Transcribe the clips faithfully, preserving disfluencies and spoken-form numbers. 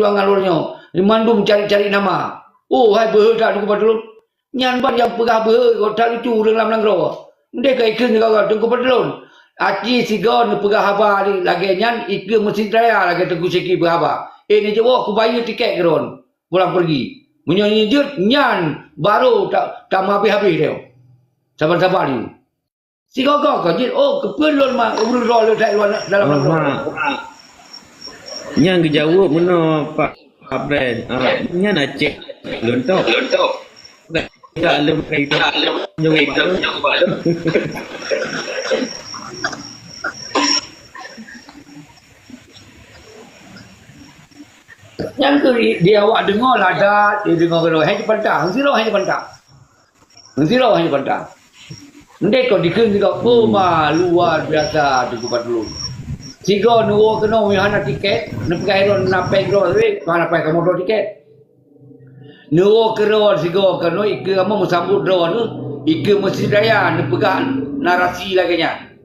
peujuangan lôn nyoe. Mandum cari-cari nama. Oh, hai beuhe that Teungku Fadlun. Nyan ban nyang peugah beuhe, ka that lucu ureuëng lam nanggroe. Ndeh ka ikheun sigoe-goe Teungku Fadlun. Aci sigoe neupeugah haba lagée nyan, ikheun meusit raya lagée Teungku Syeki peugah haba. Eh, neujaweueb kubayeue tiket keu droen. Pulang pergi. Meunyoe jeuet nyan baru ta-, tameuhabéh-habéh lé. Saban-saban ni. Sigoe-goe ka jeuet, oh, keupeue lôn ma ureuëng droe lôn that luwa dalam nanggroe. Nyan geujaweueb meunoe Pak Abdel. Ah, nyan Aceh lôn tok. Lôn tok. Tak lôn kai tok. Nyoe Pak. Nyang keu di, di awak deungoe ladat, di deungoe keudroe, hai jipantang, sidroe hai jipantang. Sidroe hai jipantang. Ndeh kon dikheun sigoe, oh ma, luar biasa Teungku Fadlun. Sigoe neuwoe keunoe meuhana tiket, neupeugah droe na péng droe sabe, hana paih kamoe droe tiket. Neuwoe keudroe sigoe keunoe ikeue kamoe meusambot droe nyoe, ikeue meusit raya neupeugah narasi lagée nyan.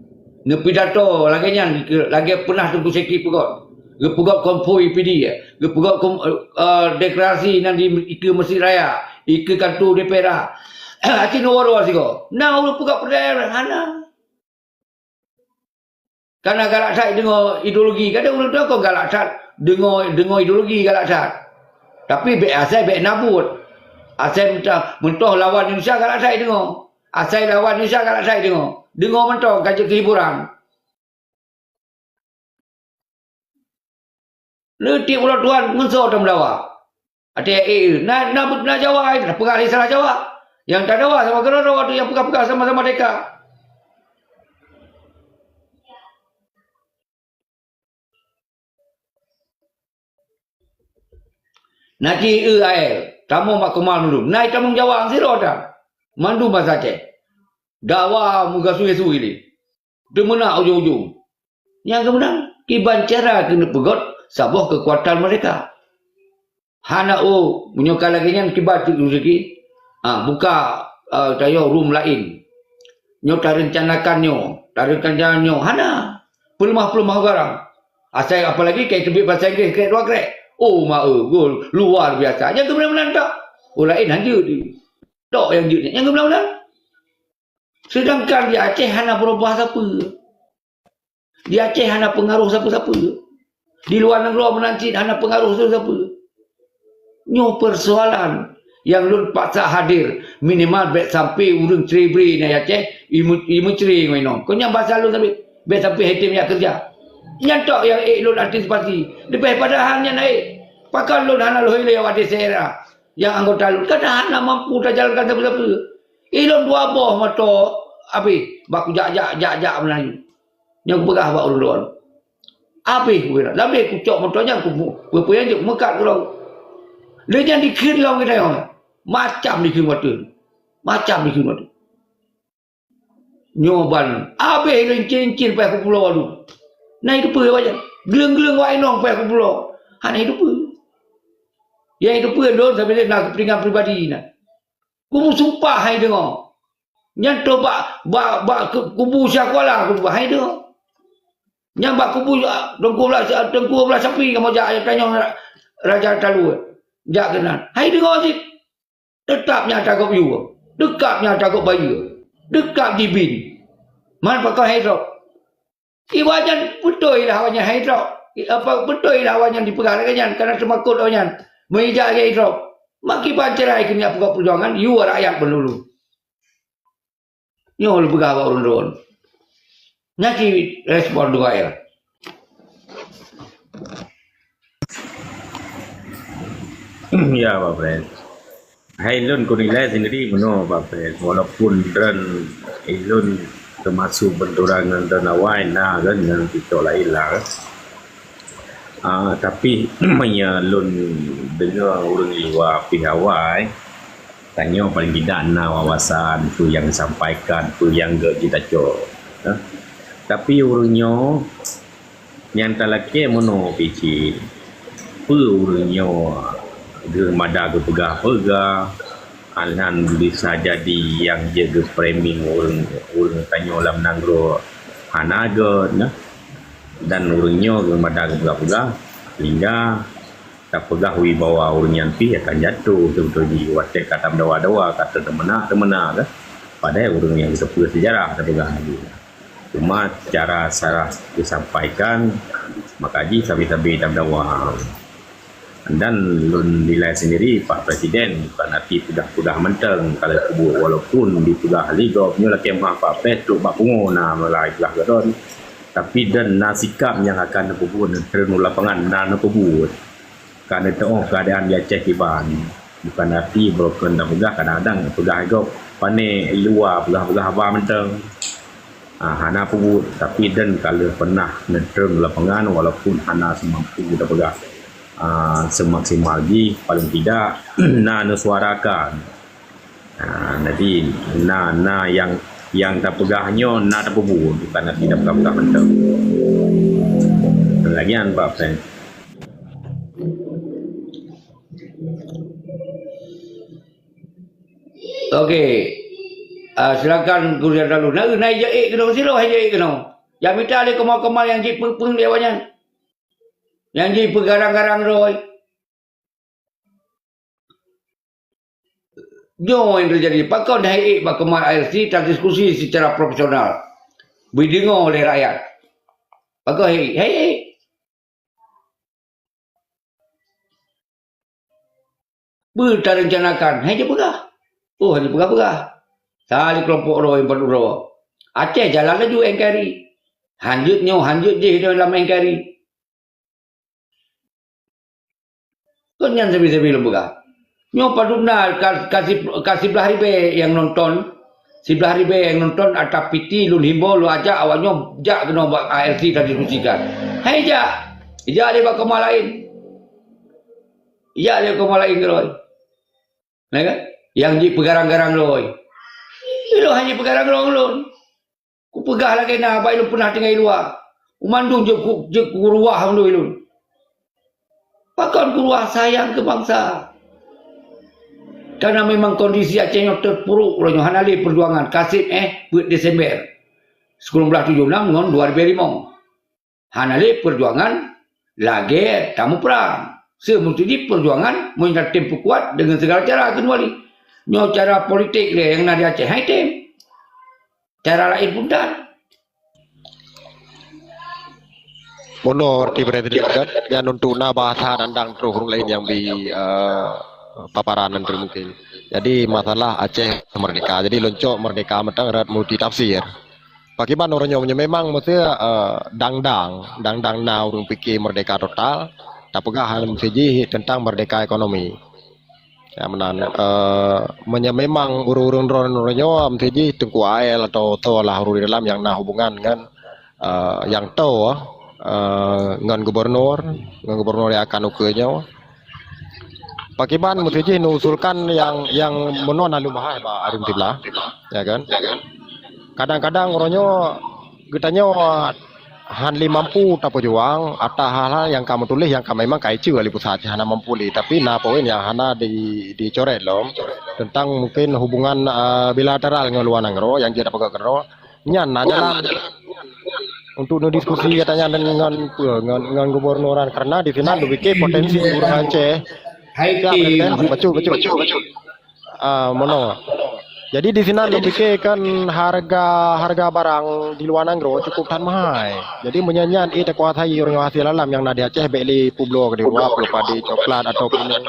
Neupidato lagée nyan, lagée peunah Teungku Syeki peugöt. Geupeugöt konvoi P D, geupeugöt kon-, eh, deklarasi nan di ikeue meusit raya, ikeue kantor D P R A. Aci neuwoe droe sigoe. Na ureuëng peugöt peudayaan hana. Kana galak that deungoe ideologi. Kadang ureuëng tu kon galak that deungoe, deungoe ideologi galak that. Tapi bék asai bék na buet. Asai meuta-, meutoh lawan Indonesia galak that deungoe. Asai lawan Indonesia galak that deungoe. Deungoe mantong ka jeuet keu hiburan. Le tieb uroe Tuhan ngon soe tameulawa. Até, eh, eh, na, na, na Jawa, eh, na peugah lé salah Jawa. Nyang tadawa sama keudroe-droe tu nyang peugah-peugah sama-sama teka. Na ci eu aé, tamong bak keumah lôn. Na tamong Jawa sidroe that. Mandum basa Aceh. Dawa meugasu-gasu ilée. Deumeunak ujong-ujong. Nyang geumeunang, kiban cara keuneuk peugöt saboh keukuatan meurdehka. Hana, oh, meunyoe ka lagée nyan kiban cit Teungku Syeki, ah, buka, ah, tayoe room laén. Nyoe tareuncanakan nyoe, tareuncanakan nyoe, hana. Peuleumah-peuleumah barang. Asai apalagi kai teubiet basa Inggréh krek dua krek. Oh, ma, eh, gol, luar biasa. Nyang geumeunang-meunang tok. Oh, laén han jeuet. Tok nyang jeuet, nyang geumeunang-meunang. Seudangkan di Aceh hana beurubah sapeue. Di Aceh hana peungaroh sapeue-sapeue. Di luwa nanggroe meunan cit hana peungaroh sapeue-sapeue. Nyoe peusoalan nyang lôn paksa hadir, minimal bék sampoe ureuëng cre-bre na di Aceh, imeu-, imeucre ngon inong. Kon nyan basa lôn sabe, bék sampoe hai tem jak keureuja. Nyan tok nyang ék lôn antisipasi. Leubeh padahai nyan ék. Pakon lôn hana lheueh lé awak di daerah nyang anggota lôn? Kan hana mampu tajalankan sapeue-sapeue. Ilôn dua boh moto abéh bak kujak-jak, jak-jak Meulayu. Nyang kupeugah bak ureuëng droe. Abéh kupeugah, labeh kucok moto nyan, ku-, peue-peue nyang jeuet meukat keudroe. Lé nyan dikheun lom geutanyoe. Macam dikheun watèe. Macam dikheun watèe. Nyoe ban, abéh lôn cin-cin payah kupulo lom. Na itu peue wajan. Gleueng-gleueng wak inong payah kupulo. Hana itu peue. Nyang itu peue lôn sabe na keupeuntengan pribadi na. Kumu sumpah hai deungoe. Nyan toh bak, bak, bak ku-, kubu Syiah Kuala kubu hai deungoe. Nyan bak kubu, ah, Teungku Abdullah, Teungku Abdullah Syafi'i kamoe jak, jak tanyong ra-, Raja Talue. Jak keunan. Hai deungoe cit. Teutap nyan tagôp yue. Teutap nyan tagôp bayeue. Teutap jibin. Man pakon hai droe. Ibajan beutôi lah awaknyan hai droe. I-, apa, beutôi lah awaknyan dipeugah lagée nyan, karena teumakot awaknyan. Meujak lagée droe. Makiban cerai keu nyak peugah peujuangan, yue rakyat meululu. Nyoe lôn peugah bak ureuëng droe. Nyan cit respon dua ya. Ya, Pak Pres. Hai lôn kunilai sendiri meunoe, Pak Pres. Walaupun droen ilôn teumasuk benturan ngon droen awai na kan, ngon tiktok laén lah kan. Ah, tapi meunyoe lôn deungoe ureuëng luwa pih awai, tanyoe paling tidak na wawasan peue nyang disampaikan, peue nyang geuh jitacok. Nah, tapi ureuëng nyoe nyang talakée meunoe pih cit, peue ureuëng nyoe geuh mada geupeugah-peugah, alhan bisa jadi nyang jeuet geu-framing ureuëng, ureuëng tanyoe lam nanggroe hana göt, nah. Dan ureuëng nyoe geuh mada geupeugah-peugah, sehingga Tapeugah wibawa ureuëng nyan pih akan jatuh, beutôi-beutôi jih watée ka tameudawa-dawa, ka teumeunak-teumeunak kan. Padahai ureuëng nyang geusapeue seujarah tapeugah lagée nyan. Cuma cara, cara geusampaikan, maka jih sabe-sabe tameudawa. Dan lôn nilai sendiri, Pak Presiden bukan arti peugah-peugah mantong ka lheueh peubuet, walaupun dipeugah lé gob nyoe lakée meuhah Pak Pres trok bak pungo na meulai peugah keudroe. Tapi dan na sikap nyang akan neupeubuet, neutreun u lapangan na neupeubuet. Ka neuteuoh keuadaan di Aceh kiban. Bukan arti broken dan peugah, kadang-kadang peugah gob pané luwa peugah-peugah haba mantong. Ah, hana peubuet, tapi dan ka lheueh pernah neutreun u lapangan walaupun hana seumampu tapeugah, ah, semaksimal jih, paling tidak na neusuarakan. Ah, jadi na, na nyang, nyang tapeugah nyoe na tapeubuet, bukan arti tapeugah-peugah mantong. Lagian Pak Pres. Oke. Ah, silakan Guru Jadalun. Nah, nah, ija ék keunoe, siloe ija ék keunoe. Ya mita lé koma-koma nyang jipeupeung lé awaknyan. Nyang jipeugarang-garang droe. Nyoe nyang teujadi. Pakon hai ék bak koma I L C tadiskusi secara profesional. Beudeungoe lé rakyat. Pakon hai ék? Hai ék. Peue tarencanakan? Hai jipeugah. Oh, hai jipeugah-peugah. Salah kelompok droe, empat uroe. Aceh jalan laju N K R I. Hanjeuet nyoe, hanjeuet jih dalam N K R I. Kon nyan sabe-sabe lôn peugah. Nyoe padub na ka, ka si-, ka siblaih ribée nyang nonton, siblaih ribée nyang nonton ata piti lôn himbau, lôn ajak awak nyoe jak keunoe bak A L C tadiskusikan. Hai jak, jak lé bak koma laén. Jak lé koma laén keudroe. Nah kan? Nyang jipeugarang-garang droe. Ilôn hana jipeugarang-garang lôn. Kupeugah lagée na, bah ilôn peunah tinggai luwa. Mandum jeuet ku, jeuet kuruwah mandum ilôn. Pakon kuruwah sayang keu bansa. Karena memang kondisi Aceh nyoe teupuruk uroe nyoe hana lé peujuangan kaseb éh peuet Desember sikureueng blaih tujoh nam ngon dua ribée limong. Hana lé peujuangan lagée tamuprang. Seumeusti jih peujuangan meunyoe tem peukuat deungon segala cara keuneuk wali. Nyoe cara politik lé nyang na di Aceh hai tem. Cara laén pun tan. Bunoe roti Presiden kan, nyan untuk na bahasa dan dang troh ureuëng laén nyang bi, eh, paparan nanti mungkin. Jadi masalah Aceh merdeka. Jadi lôn cok merdeka mantong rot multi tafsir. Pakiban uroe nyoe meunyoe memang meusti, eh, dang-dang, dang-dang na ureuëng pike merdeka total, tapeugah hana meusti jih tentang merdeka ekonomi. Ya meunan, eh, meunyoe memang ureuëng-ureuëng droe uroe nyoe meusti jih Teungku A L atau soe lah ureuëng di dalam nyang na hubungan ngon, eh, nyang toe, eh, ngon gubernur, ngon gubernur nyang akan ukeue nyoe. Pakiban meusti jih neuusulkan nyang, nyang meunoe na lôn bahas bak Arim Siblah, ya kan? Kadang-kadang uroe nyoe geutanyoe han lé mampu tapeujuang atas hal-hal nyang ka meutuléh nyang ka memang ka iceue lé pusat hana mampu lé, tapi na poin nyang hana di, dicoret lom tentang mungkin hubungan, eh, bilateral ngon luwa nanggroe nyang jeuet tapeugah keudroe. Nyan na jalan untuk neudiskusi gata nyan ngon, ngon, ngon gubernur nyan, karena di sinan lôn pike potensi ureuëng Aceh. Hai siap, Presiden. Bacut, bacut. Ah, meunoe. Jadi di sinan lôn pike kan harga, harga barang di luwa nanggroe cukup that meuhai. Jadi meunyoe nyan éh takuasai ureuëng hasil alam nyang na di Aceh, bék lé peubloe di luwa, peue padé, coklat atau pineung.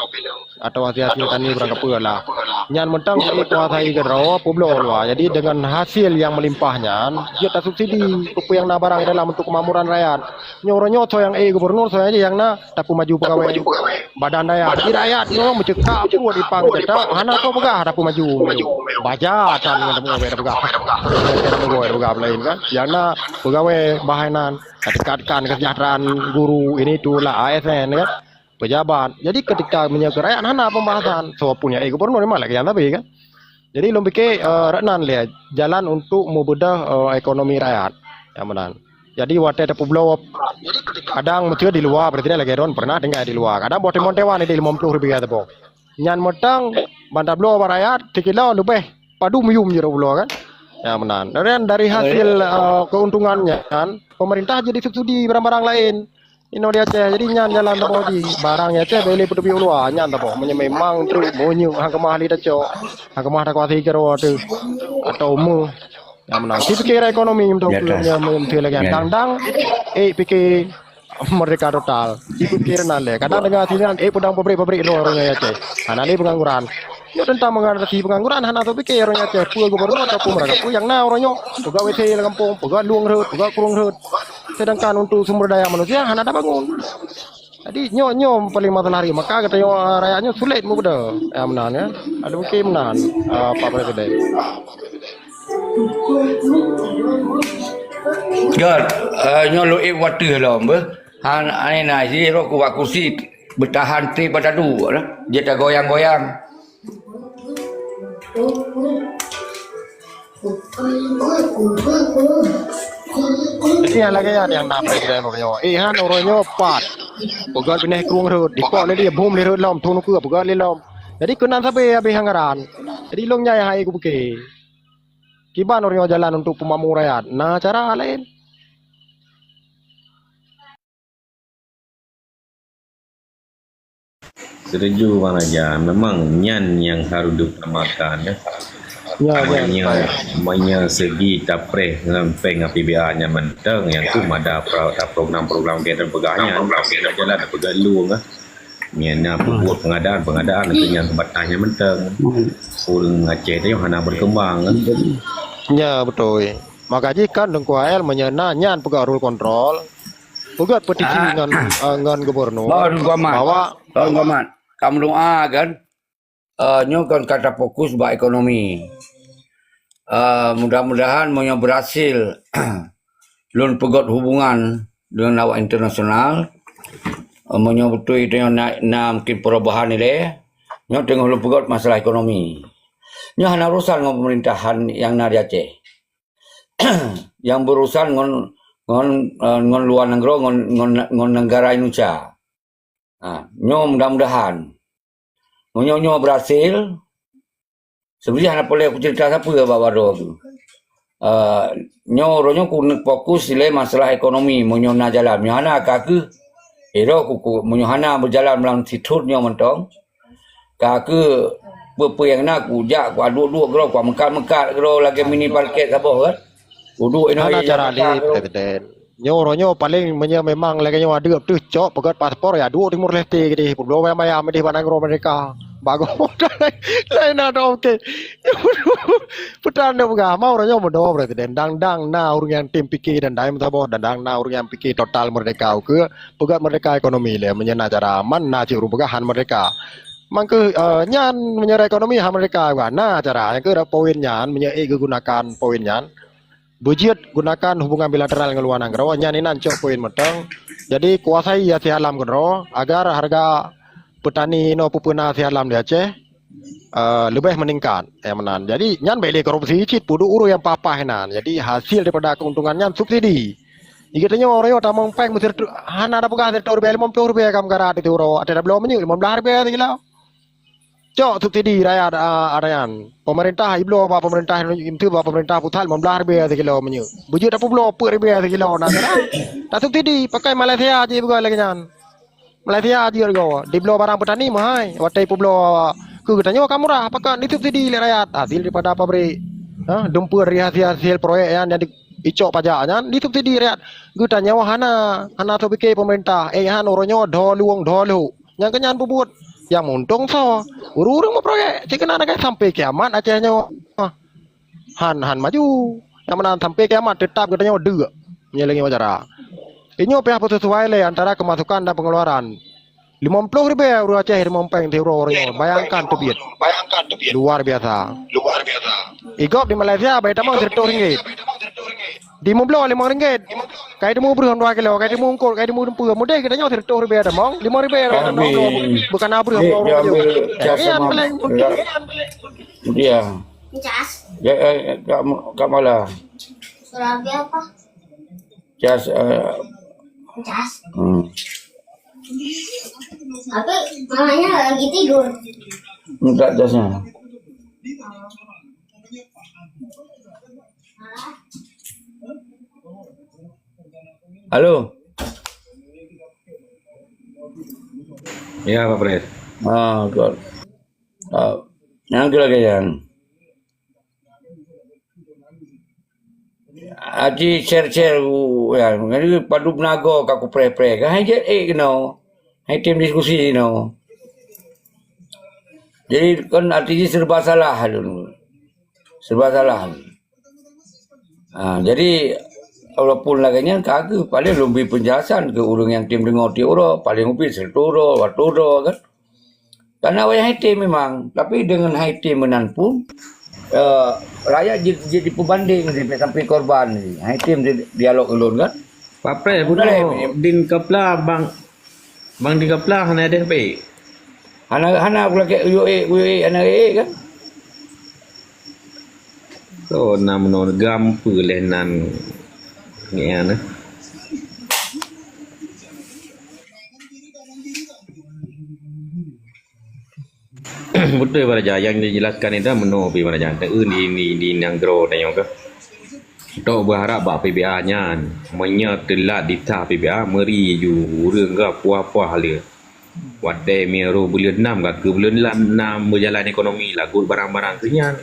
Atau hasil-hasil tani barang kapeue lah. Nyan mantong jikuasai keudroe peubloe luwa. Jadi dengan hasil nyang meulimpah nyan, jeuet tasubsidi peue-peue nyang na barang dalam untuk kemakmuran rakyat. Nyoe uroe nyoe soe nyang éh gubernur, soe nyang na tapeumaju pegawai badan dayah. Di rakyat nyoe meucekak pruet ipang gata, hana soe peugah tapeumaju. Baja tan ngon tapeugah, tapeugah. Tapeugah laén kan. Nyang na pegawai bahan nan, ka tingkatkan kesejahteraan guru ini tu lah A S N kan. Pejabat. Jadi ketika meunyoe keu rakyat hana pembahasan, soe pun nyang éh gubernur memang lagée nyan sabe kan. Jadi lôn pike, eh, rot nan lé jalan untuk meubeudoh, eh, ekonomi rakyat. Nyang meunan. Jadi watée tapeubloe kadang meuteue di luwa, berarti lagée droen pernah tinggai di luwa. Kadang boh timon tewan di limong ploh ribee saboh. Nyan mantong ban tabloe bak rakyat sikilo leubeh padum yum jih bloe kan. Nyang meunan. Dan dari hasil, eh, keuntungan nyan, pemerintah jadi subsidi barang-barang laén. Inoe di Aceh, jadi nyan jalan saboh jih. Barang di Aceh bèk lé peuteubiet u luwa, nyan saboh. Meunyoe memang treuk monyok han keumah lé tacok, han keumah takuasai keudroe teuh, atau meuh, nyang meunan. Sipike ekonomi meuntong peue nyang meunteuh lagèe nyan. Dang-dang, eh, pike merdeka total. Sipike nan lé. Kadang deungon sinan, eh, peudong pabrik-pabrik droe ureueng di Aceh. Hana lé peungangguran. Nyoe teuntang mengatasi peungangguran, hana teupiké ureueng Aceh, peue gubernur ataupun mereka peue nyang na uroe nyoe, peugah W C lam gampông, peugah lueng rhot, peugah krueng rhot. Sedangkan untuk sumber daya manusia hana tabangun. Jadi nyoe, nyoe paling masalah hari, maka geutanyoe, ah, rakyat nyoe sulet mupeugah. Ya, meunan, ya. Ada mungkin meunan, ah, Pak Presiden. Gèt, eh, nyoe lôn ék watèe lom beuh. Han, ai na sidroe ku bak kursi, beutahan trép bak taduek lah. Jeuet tagoyang-goyang. Jadi nyang lagèe nyan nyang na presiden uroe nyoe. Eh, han uroe nyoe pat. Peugöt binéh krueng rhot, dipok lé dia, bom lé rhot lom, thôn ukeue peugöt lé lom. Jadi keunan sabe habéh anggaran. Jadi lôn nyan nyang hai kupiké. Kiban uroe nyoe jalan untuk peumakmu rakyat. Na cara laén. Setuju Bang Raja, memang nyan nyang harôh diutamakan, ya. Ya, ya. Meunyoe, meunyoe segi tapreh ngon péng A P B A nyan mantong, nyang tu mada pra-, program-program kegiatan peugah nyan, tapi dak jalan peugah lueng, ah. Nyan na peubuet pengadaan, pengadaan tu nyang teubatas nyan mantong. Ureueng Aceh tu hana berkembang, ah. Ya, beutôi. Maka jih kan Teungku Ael meunyoe na nyan peugah rule control, peugöt petisi ngon, eh, ngon gubernur bahwa Ka meudoa kan, eh, nyoe kan ka tafokus bak ekonomi. Eh, mudah-mudahan meunyoe berhasil lôn peugöt hubungan deungon awak internasional, eh, meunyoe beutôi tanyoe na, na mungkin perubahan ilèe, nyoe teungoh lôn peugöt masalah ekonomi. Nyoe hana urusan ngon pemerintahan nyang na di Aceh. Nyang berurusan ngon, ngon, eh, ngon luwa nanggroe, ngon, ngon, ngon negara Indonesia. Ha, nyoe mudah-mudahan. Meunyoe nyoe berhasil, sebenarnya hana peureulèe kucerita sapeue bak baroe tu. Eh, nyoe uroe nyoe kuneuk fokus ilèe masalah ekonomi, meunyoe na jalan. Meunyoe hana ka kheueh, eh, roh ku, ku, meunyoe hana berjalan lam sithôn nyoe mantong, ka kheueh peue-peue nyang na kujak, kuaduek-duek keudroe, kuameukat-meukat keudroe lagèe mini market saboh kan. Kuduek inoe. Hana cara lé, Presiden. Nyoe uroe nyoe paléng meunyoe memang lagèe nyoe adeuk teuh cok peugöt paspor ya duek Timor Leste keudéh, peubloe bayam-bayam idéh bak nanggroe Amerika. Bagoe laén na dong, oke. Peutanda peugah, ma uroe nyoe meudoe Presiden. Dang-dang na ureueng nyang tem piké dan dai meusaboh, dan dang na ureueng nyang piké total merdeka ukeue. Peugöt merdeka ekonomi lé, meunyoe na cara aman, na cit ureueng peugah han merdeka. Mangkeuh, eh, nyan meunyoe ekonomi han merdeka, na cara. Nyang keu poin nyan, meunyoe ék geugunakan poin nyan, beujeuet gunakan hubungan bilateral ngon luwa nanggroe, nyan inan cok poin mantong. Jadi, kuasai asie alam keudroe, agar harga peutani inoe peue-peue na asie alam di Aceh, eh, leubeh meuningkat, eh, meunan. Jadi, nyan bèk lé korupsi cit, peuduek ureueng nyang paih-paih inan. Jadi, hasil daripada keuntungan nyan subsidi. Di geutanyoe uroe nyoe tamong péng meuseureutôh, hana tapeugah seureutôh ribèe, limong ploh ribèe ka meukarat di uroe, watèe tabloe minyeuk limong blah ribèe sikilo. Cok subsidi rakyat, ah, rakyat. Pemerintah ibloe bak pemerintah, ibloe bak pemerintah pusat limong blah ribèe sikilo minyeuk. Beujeuet tapeubloe peuet ribèe sikilo na cara. Tasubsidi, pakai Malaysia jih peugah lagèe nyan. Malaysia jeuet geuh, dibloe barang peutani meuhai, watèe peubloe keu geutanyoe ka murah, pakon disubsidi lé rakyat hasil daripada pabrik. Ha, dumpue dari hasil-hasil proyek nyan jadi icok pajak nyan disubsidi rakyat. Geutanyoe hana, hana teupiké pemerintah, eh, han uroe nyoe dho lueng dho lhok. Nyang keu nyan peubuet, nyang meuuntông soe? Ureueng-ureueng meuproyek, cit keunan sampé kiamat Aceh nyoe. Ha. Han, han maju. Nyang meunan sampé kiamat teutap geutanyoe deuk. Nyoe lagèe nyoe cara. Inyoe payah beuseusuai lé antara keumasokan dan peungeuluaran. Limong ploh ribèe ureueng Aceh limong péng siuroe uroe nyoe. Bayangkan teubiet. Luar biasa. I gob di Malaysia bai tamong sireutôh ringgit. Di meubloe limong ringgit. Kai teumeubreuh dua kilo, kai teumeuungkot, kai teumeudumpue. Mudeh geutanyoe sireutôh ribèe tamong, limong ribèe tamong. Bukan na breuh. Iya, paling. Cas. Ya, eh, Kak, Kak Mala. Suara apa? Cas, eh. Cas. Hmm. Apa? Mamanya lagi tidur. Minta casnya. Halo. Ya, Pak Pres. Ah, betul. Ah, nyang keu lagèe nyan. Aji share-share u, ya, jadi padub nago ka kupreh-preh. Kan hai jeuet ék keunoe. Hai tem diskusi keunoe. Jadi kan arti jih serba salah lôn. Serba salah. Ha, jadi walaupun lagèe nyan ka geuh, paléng lôn bri penjelasan keu ureueng nyang tem deungoe tiep uroe, paléng ubit sireutoh droe, watèe droe kan. Karena awai hai tem memang, tapi dengan hai tem meunan pun, eh, rakyat jeuet, jeuet jipeubandeng sampai, sampai korban. Hai tem di, dialog ulôn kan. Pak Pres, bunoe Din Kepala bang, bang Din Kepala hana deh be. Hana, hana kulakèe uyuek ék, uyuek ék, hana ék kan. So, na meunoe gam peue leh nan ngian, eh. Beutôi, Bang Raja, nyang dijelaskan itu meunoe pi, Bang Raja. Teu di, di, di nanggroe tanyoe keuh. Tok beuharap bak P B A nyan. Meunyoe teulat ditah P B A, meuri ju ureueng ka puah-puah le. Watèe meurôh buleuen nam ka keu buleuen lam nam beujalan ekonomi lagot barang-barang keu nyan.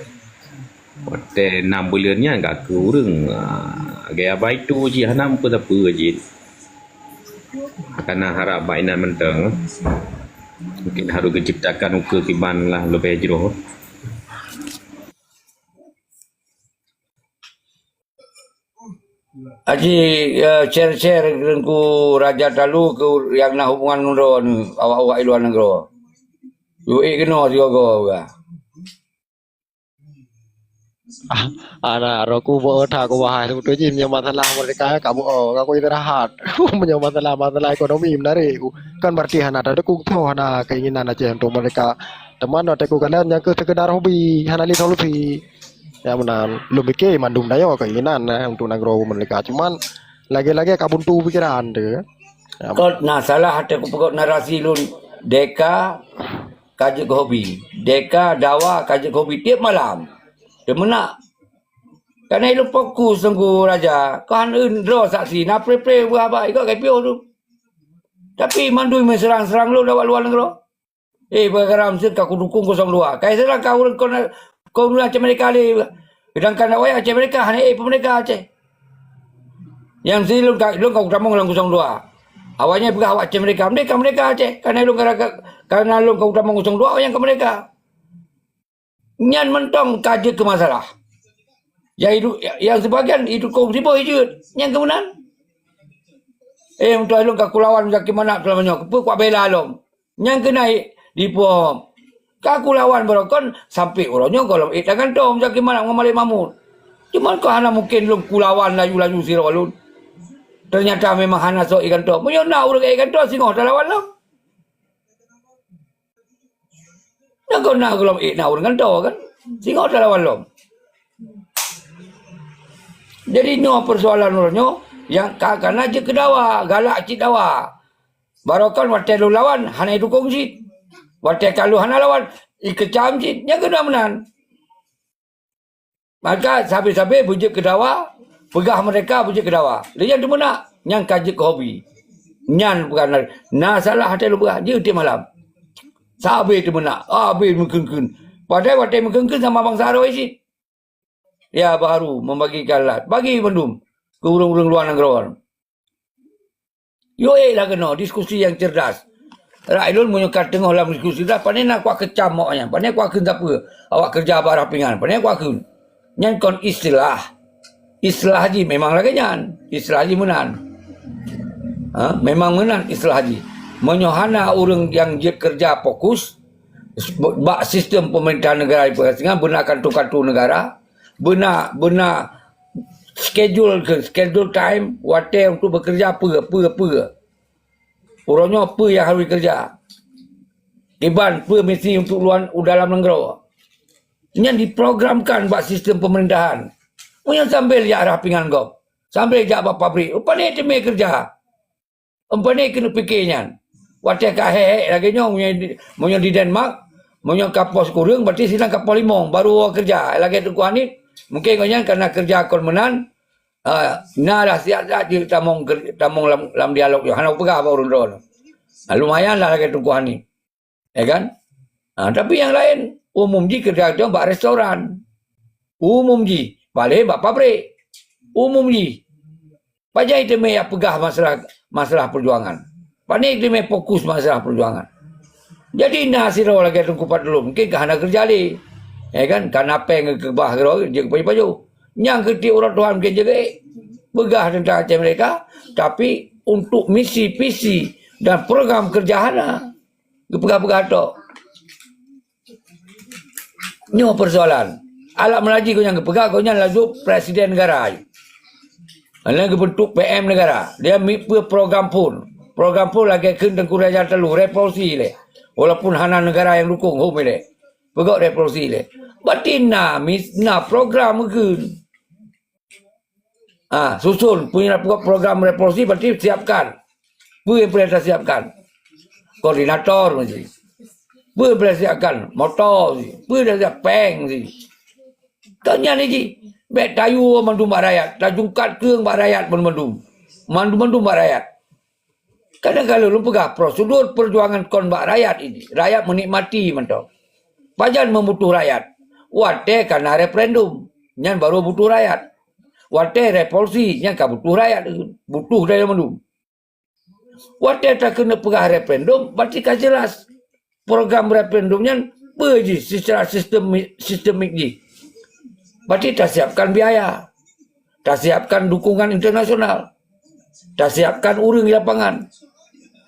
Watèe nam buleuen nyan ka keu ureueng, ah, gaya baito jih hana meupeue-peue jih. Karena harap bak inan mantong. Mungkin harus geuciptakan ukeue kiban lah leubeh jroh. Aji, eh, share-share Teungku Raja Talu keu nyang na hubungan ngon droeneuh, awak-awak i luwa nanggroe. Yue keunoe sigoe-goe. Ah, anak roku bo that ku bahas beutôi jih meunyoe masalah merdeka ka bo ka ku istirahat. Meunyoe masalah, masalah ekonomi menarik ku. Kan berarti hana tadukung tho hana keinginan Aceh untuk merdeka. Teuma nyoe teku kalian nyang keu sekedar hobi, hana lé solusi. Ya meunan, lôn pike mandum tanyoe keinginan eh, untuk nanggroe merdeka. Cuman lagèe-lagèe ka buntu pikeran tu. Ya. Kot na salah teku peugöt narasi lôn deka ka jeuet keu hobi. Deka dawa ka jeuet keu hobi tiep malam. Teumeunak. Karena ilôn fokus Teungku Raja, kan eun droe saksi na pre-pre buah bak ikot ka piôh tu. Tapi mandum meuseurang-seurang lôn awak luwa nanggroe. Eh, peugah garam seuka kudukung kosong dua. Kai seurang ka ureueng kon, kon ureueng Aceh Merdeka lé. Sedangkan awak Aceh Merdeka hana eh peumerdeka Aceh. Nyang si lôn ka, lôn ka kutamong lam kosong dua. Awaknyan peugah awak Aceh Merdeka, merdeka, merdeka Aceh. Karena lôn ka, karena lôn ka kutamong kosong dua, awaknyan ka merdeka. Nyan mantong ka jeuet keu masalah. Nyang idu-, nyang sibagian idukong siboh jeuet. Nyang keunan. Eh, meutuah lôn ka kulawan Zaki Manap seulama nyoe. Keupeue kuat bela lom? Nyang keunan dipoh. Ka kulawan barokon sampai uroe nyoe gohlom ék tagantom Zaki Manap ngon Malik Mahmud. Cuman kok hana mungken lôn kulawan laju-laju sidroe lôn. Ternyata memang hana soe ék gantom. Meunyoe na ureueng ék gantom, singoh talawan lom. Nyang kon na gohlom ék na ureueng gantoe kan. Singoh talawan lom. Jadi nyoe persoalan uroe nyoe nyang ka, ka na jeuet keu dawa, galak cit dawa. Barokon watèe lôn lawan, hana idukong cit. Watèe ka lôn hana lawan, ikeucam cit. Nyang keunan meunan. Maka sabe-sabe beujeuet keu dawa, peugah merdeka beujeuet keu dawa. Lé nyan teumeunak, nyan ka jeuet keu hobi. Nyan bukan na, na salah até lôn peugah, jeuet tiep malam. Sabe teumeunak, abéh meukeuen-keuen. Padahai watèe meukeuen-keuen sama bansa roh cit. Ya, baru membagikan alat. Bagi mandum keu ureueng-ureueng luwa nanggroe. Yo, eh, lah keunoe diskusi nyang cerdas. Rak ilôn meunyoe ka teungoh lam diskusi dah, pane na kuakeucam awak nyan, pane kuakheun sapeue, awak keureuja bak rah pingan, pane kuakheun. Nyan kon istilah. Istilah jih memang lagèe nyan. Istilah jih meunan. Ha, memang meunan istilah jih. Meunyoe hana ureueng nyang jeuet keureuja fokus bak sistem pemerintah negara pengasingan, beuna kanto-kanto negara, beuna, beuna schedule ke, schedule time, watèe untuk bekerja peue, peue, peue. Uroe nyoe peue nyang harôh jikeureuja. Kiban peue misi untuk luwa u dalam nanggroe. Nyan diprogramkan bak sistem pemerintahan. Meunyoe sambil jak rah pingan gob, sambil jak bak pabrik, oh, pane teumé keureuja. Pane keuneuk pike nyan. Watèe ka hék-hék lagèe nyoe, meunyoe di, meunyoe di Denmark, meunyoe ka poh sikureueng, berarti sinan ka poh limong, baru keureuja. Lagèe Teungku Hanif, mungken gobnyan karena keureuja kon meunan, ah, na lah siat-siat jeuet tamong ker-, tamong lam, lam dialog nyoe. Hana peugah bak ureueng droeneuh. Ah, lumayan lah lagèe Teungku Hanif. Ya kan? Ha, tapi nyang laén, umum jih keureuja bak restoran. Umum jih, paléng bak pabrék. Umum jih. Pajan teumé jak peugah masalah, masalah peujuangan? Pané teumé fokus masalah peujuangan? Jadi na sidroe lagèe Teungku Fadlun, mungkin ka hana keureuja lé. Ya kan? Ka na péng keubah keudroe jeuet keu pajoh-pajoh. Nyang keu tiep uroe Tuhan mungkin jeuet peugah teuntang Aceh Merdeka, tapi untuk misi, visi dan program keureuja hana. Geupeugah-peugah tok. Nyoe peusoalan. Alat meulaji gobnyan geupeugah, gobnyan laju presiden negara. Lalu geubentuk P M negara. Dia miet peue program phon. Program phon lagèe kheun Teungku Raja Talu, revolusi lé. Walaupun hana negara nyang dukung, hom lé. Peugah revolusi lé. Berarti na, mis-, na program kheun. Ah, susun, punya pro-, program revolusi berarti siapkan. Peue nyang peureulèe tasiapkan? Koordinator meusti. Peue nyang peureulèe siapkan? Moto meusti. Peue nyang siap? Péng meusti. Kan nyan jih, bèk tayue mandum bak rakyat, tajungkat keueng bak rakyat mandum-mandum. Mandum-mandum bak rakyat. Kadang ka lôn peugah, prosedur peujuangan kon bak rakyat ini. Rakyat meunikmati mantong. Pajan meubutoh rakyat? Watèe ka na referendum, nyan barô butoh rakyat. Watèe revolusi, nyan ka butoh rakyat, butoh dari mandum. Watèe takeuneuk peugah referendum, berarti ka jelas program referendum nyan peue jih secara sistemi-, sistemik jih. Berarti tasiapkan biaya, tasiapkan dukungan internasional, tasiapkan ureueng di lapangan.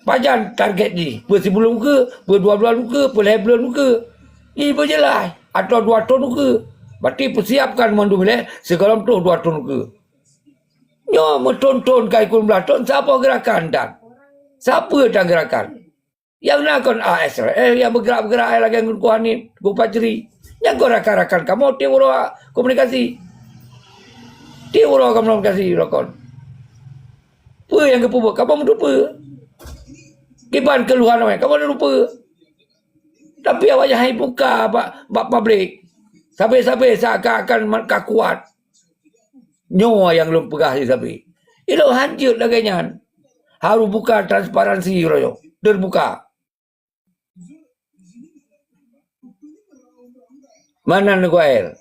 Pajan target jih? Peue sibuleuen ukeue, peue dua buleuen ukeue, peue lhèe buleuen ukeue. Jih beujeulaih, atau dua thon ukeue. Berarti peusiapkan mandum ilèe sigohlom troh dua thon ukeue. Nyoe meuthon-thon ka ikôt blah thon, saboh geurakan tan? Sapeue tan geurakan? Nyang na kon A S R L nyang beugerak-beugerak lagèe Teungku Hanif, Teungku Fajri. Nyan kon rakan-rakan kamoe tiep uroe komunikasi. Tiep uroe kamoe komunikasi uroe kon. Peue nyang geupeubuet? Kamoe meuteupeue. Kiban keuluhan awai, kamoe meuteupeue. Tapi awak nyan hai buka bak, bak publik. Sabe-sabe seakan-akan ka kuat. Nyoe nyang lôn peugah di sabe. Ilôn hanjeuet lagèe nyan. Harôh buka transparansi uroe nyoe. Teubuka. Mana Teungku Ael?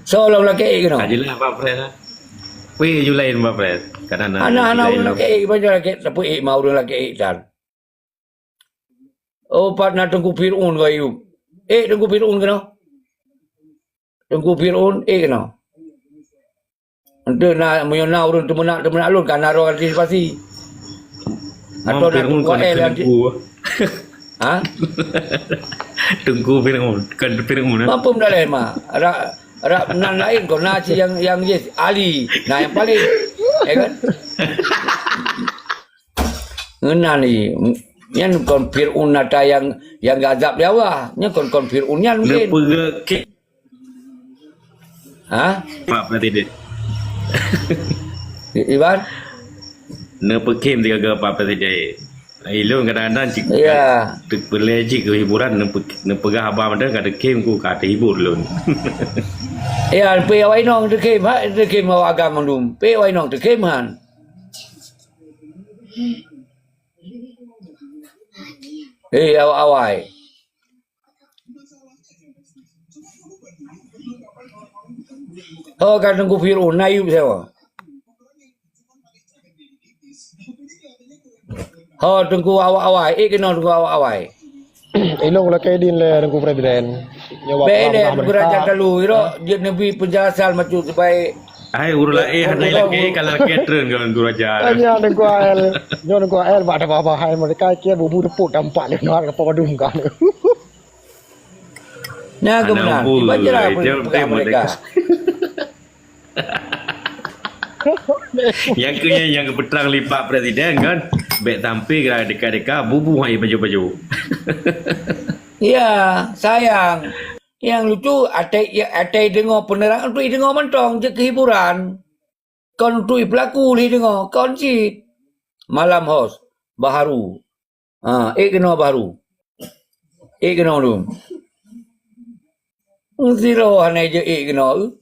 Soe lom lakèe ék keunoe? Ajelah Pak Pres lah. Weh, ju laén Pak Pres. Kadang na Hana, hana ju laén ureueng lom. Lakèe ék, banyak lakèe, tapi ék ma ureueng lakèe ék tan. Oh, pat na Teungku Fir'aun keu Ayub. Ék Teungku Fir'aun keunoe? Teungku Fir'aun, ék keunoe? Enteuk na, meunyoe na ureueng teumeunak, teumeunak lôn, ka na droe antisipasi. Atawa na Fir'aun Teungku kon Ael keu anti-, Teungku. Ha? Teungku Fir'aun, kon Fir'aun, eh? Mampu meudaléh ma. Rak, rak nan laén kon na cit nyang, nyang jih ahli. Na nyang paléng. Ya kan? Ngeunan jih. Nyan kon Fir'aun ata nyang, nyang geuazab lé Allah. Nyan kon, kon Fir'aun nyan mungkin. Neupeugah Ha? Pak Presiden. I-, Iban? Neupeukhém sigoe-goe Pak Presiden. Ilôn kadang-kadang cit, ya, teupeureulèe cit keu hiburan, neupe-, neupeugah haba mantong ka teukhém ku, ka teuhibur lôn. Ya, pih awai nong teukhém, ha, teukhém awak agam mandum. Pih awai nong teukhém han. Eh, awak awai. Ho ka Teungku Fir'aun, na Ayub sawa. Ho Teungku awai-awai, ék keunoe Teungku awai-awai. Ilôn lakèe idin lé Teungku Presiden. Nyoe Bèk lé Teungku Raja Talu, iro jeuet neubi peunjelasan maksud supaya Hai, ureueng laén hana lakèe, ka lakèe treun ngon Teungku Raja. Nyoe Teungku Ael, nyoe Teungku Ael bak tabah-bah hai meureka keu bubu teupot tampak lé nyoe ka padum ka. Nah, keumudian, tiba je lah peugah meureka. Nyang keu nyan nyang geupeutrang lé Pak Presiden kan, bèk sampai geura deka-deka bubu hai baju-baju. Ya, sayang. Nyang lucu, atai, atai deungoe peuneurang, untuk ideungoe mantong, jeuet keu hiburan. Kon untuk ipeulaku lé deungoe, kon cit. Malam hos, baharu. Ha, ék keunoe baharu. Ék keunoe dum. Sidroe hana jeuet ék keunoe.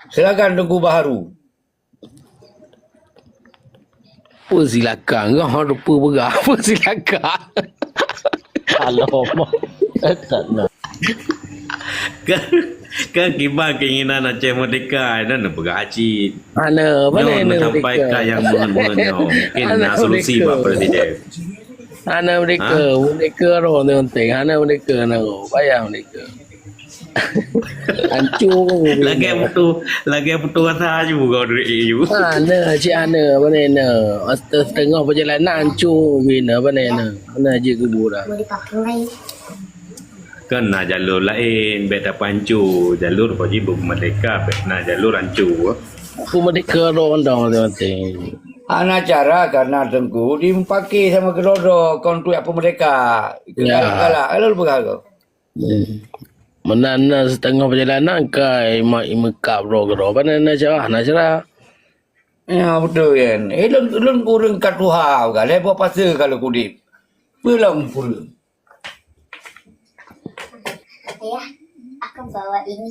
Silakan Teungku Baharu. Persilakan. Kau ada apa peugah? Persilakan. Alamak. Eh, tak nak. Kan, kan kiban keinginan Aceh Merdeka, dan peugah cit. Hana, nyoe mana hana merdeka? Yang meuheuet-meuheuet nyoe. Mungkin hana na solusi merdeka. Bak Presiden. Hana merdeka, ha? Merdeka roh tu penting. Hana merdeka na roh. Payah merdeka. Hancur. Lagèe putus, lagèe putus asa aju kau duek aju. Hana, cit hana, mana na. Setengah perjalanan hancur, bina, mana na. Mana jeuet keubu dah. Kan na jalur laén, bèk tapancô. Jalur bagi beumerdeka, bèk na jalur ancô. Aku merdeka dong dong mati. Hana cara karena Teungku dimupake sama keudroe-droe kon tuek peumerdeka. Ya. Galak-galak, lalu peugah kau. Hmm. Meunan na setengah perjalanan kai mak imeukab droe keudroe. Pane na cara, na cara. Ya, beutôi kan. Eh, lôn, lôn ureueng ka tuha, galeh boh pase ka lôn udép. Peue lom ureueng. Ayah, aku bawa ini.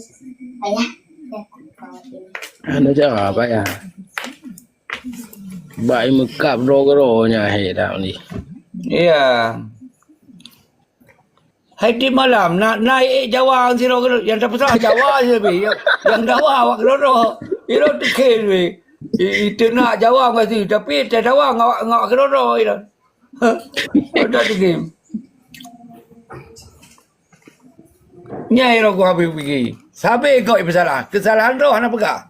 Ayah, aku bawa ini. Hana cara, Pak, ya. Bak imeukab droe keudroe nyan, hei, dah ni. Iya. Hai di malam, na, na ék Jawa sidroe keudroe. Nyang tapeusalah Jawa je, bi. Nyang, nyang dawa awak keudroe-droe. Iro teuke, bi. I, i, teunak Jawa meusi, tapi tadawa ngon awak, ngon awak keudroe-droe, iro. Udah tu game. Nyai rot ku habéh pigi. Sabé gok ipeusalah. Keusalahan droe hana peugah.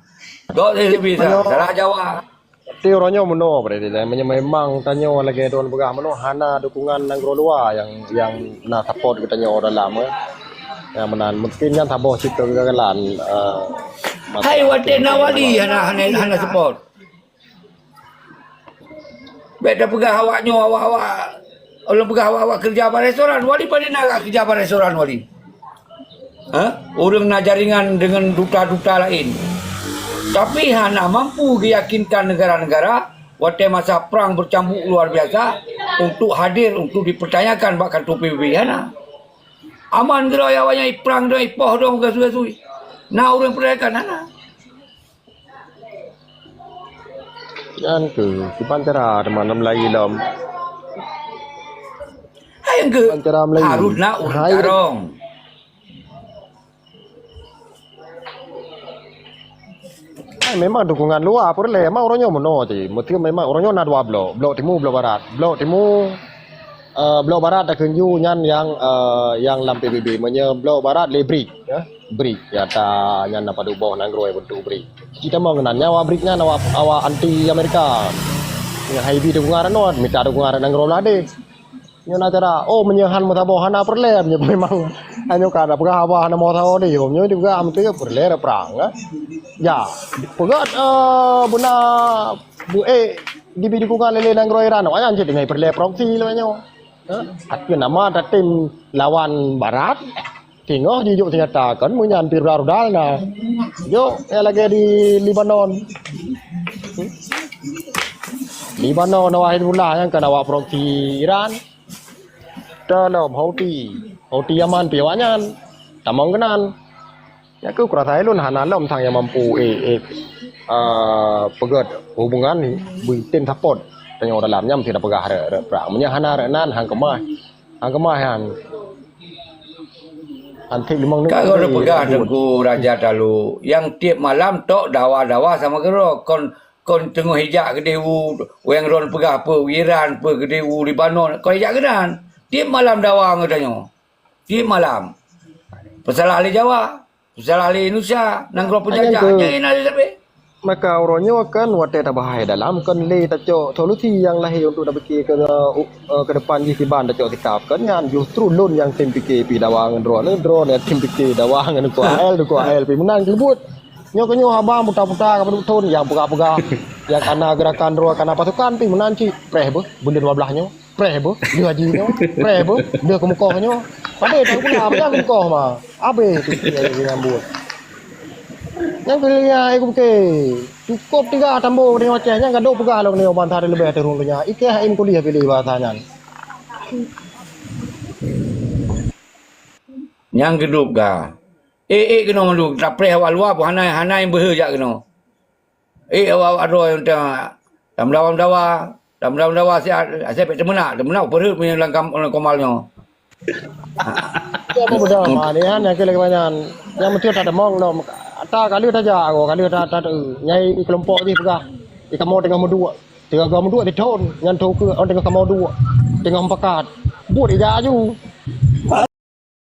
Gok sabe salah. Salah Jawa. Tapi uroe nyoe meunoe, Presiden. Meunyoe memang tanyoe lagèe droen peugah meunoe, hana dukungan nanggroe luwa nyang, nyang na support geutanyoe dalam, eh. Nyang meunan, mungkin nyan saboh cit keugagalan, eh, hai, watèe na wali hana, hana, hana support. Bèk tapeugah awak nyoe, awak-awak, ulôn peugah awak-awak keureuja bak restoran. Wali pane na keureuja bak restoran, Wali? Ha? Ureueng na jaringan deungon duta-duta laén. Tapi hana mampu geuyakinkan negara-negara watèe masa prang bercambuk luar biasa untuk hadir untuk dipertanyakan bak kantor P B B. Hana. Aman keudroe awaknyan iprang dong, ipoh dong, gasui-gasui. Na ureueng pertanyakan? Hana. Nyan keuh, kiban cara teuma na meulayi lom. Hai, nyang keuh, kiban cara meulayi. Harus na ureueng tarông. Hai, memang dukungan luwa peureulèe. Memang uroe nyoe meunoe cit. Meusti memang uroe nyoe na dua blok. Blok timu, blok barat. Blok timu, eh, blok barat takheun ju nyan nyang, eh, nyang lam P B B. Meunyoe blok barat lé BRICS, ya. BRICS, nyata nyan na padub boh nanggroe bentuk BRICS. Cit tamong keunan nyan awak BRICS nyan awak, awak anti Amerika. Nyan hai bi dukungan nyan, mita dukungan nanggroe Bangladesh. Nyoe na cara, oh, meunyoe han meusaboh hana peureulèe, meunyoe memang nyoe ka na peugah haba hana meusaboh lé, nyoe dipeugah meuteuk peureulèe prang, eh. Ya, peugah, eh, beuna bu-, eh, dibi dukungan lé nanggroe Iran, awaknyan cit tinggai peureulèe proksi lé nyoe. Eh, ateueh nama tatem lawan barat, teungoh jijok seunjata kon meunyan pih rudal-rudal na. Jok, nyang lagèe di Lebanon. Lebanon awak Hizbullah nyang kon awak proksi Iran. Teuh lom Houthi. Houthi Yaman pih awaknyan. Tamong keunan. Nyan keuh kurasa ulôn hana lom sang nyang mampu, eh, eh, ah, peugèt hubungan beutem support tanyoe dalam nyan meusti tapeugah rot, rot prang. Meunyoe hana rot nan, han keumah. Han keumah nyan. Han tiep limong nyoe. Ka lôn peugah Teungku Raja Talu, nyang tiep malam tok dawa-dawa sama keudroe. Kon, kon teungoh ijak keudeh u, nyang droen peugah peue, Iran peue keudeh u Lebanon, kon ijak keunan. Tiep malam dawa ngon tanyoe. Tiep malam. Peusalah lé Jawa, peusalah lé Indonesia, nanggroe peujajah, nyan keuh. Nyan na lé sabe. Maka uroe nyoe kan watèe tabahai dalam kan lé tacok solusi nyang lahé untuk tapike keu, eh, keu depan jih kiban tacok sikap kan nyan justru lôn nyang tem pike pih dawa ngon droeneuh, droeneuh nyang tem pike dawa ngon Teungku Ael, Teungku Ael pih meunan keuleubut. Nyoe keuh nyoe haba buta-buta ka padub thon nyang peugah-peugah nyang kana geurakan droe kana pasukan pih meunan cit preh beuh buleuen dua blah nyoe. Preh beuh, lheueh haji nyoe, preh beuh, lheueh keumeukoh nyoe. Padé that guna, padahai keumeukoh ma. Abéh pike nyang buet. Nyang keuliah ai kupiké. Cukôp tiga tambo keuneuk Aceh nyan gadôh peugah lom keuneuk bansa leubeh teuh rhueng donya. Ikeh ain kuliah piléh bahasa nyan. Nyang keudroe ka. Ék-ék keunoe mandum, tapreh awak luwa pun hana, hana nyang beuhe jak keunoe. Ék awak-awak droe nyang ta-, tameudawa-meudawa, tameudawa-meudawa siat, asai pek teumeunak, teumeunak peureuet meunyoe lam kam-, lam komal nyoe. Apa beda ma ni kan, yang kira kebanyakan. Yang mesti tak demong dong. Ata kali tak jago, kali tak, tak, tak. Nyai kelompok ni pegang. Di kamu tengah muduk. Tengah kamu dua di tahun, nyan tahu ke orang tengah kamu dua. Tengah empat. Buat dia aju.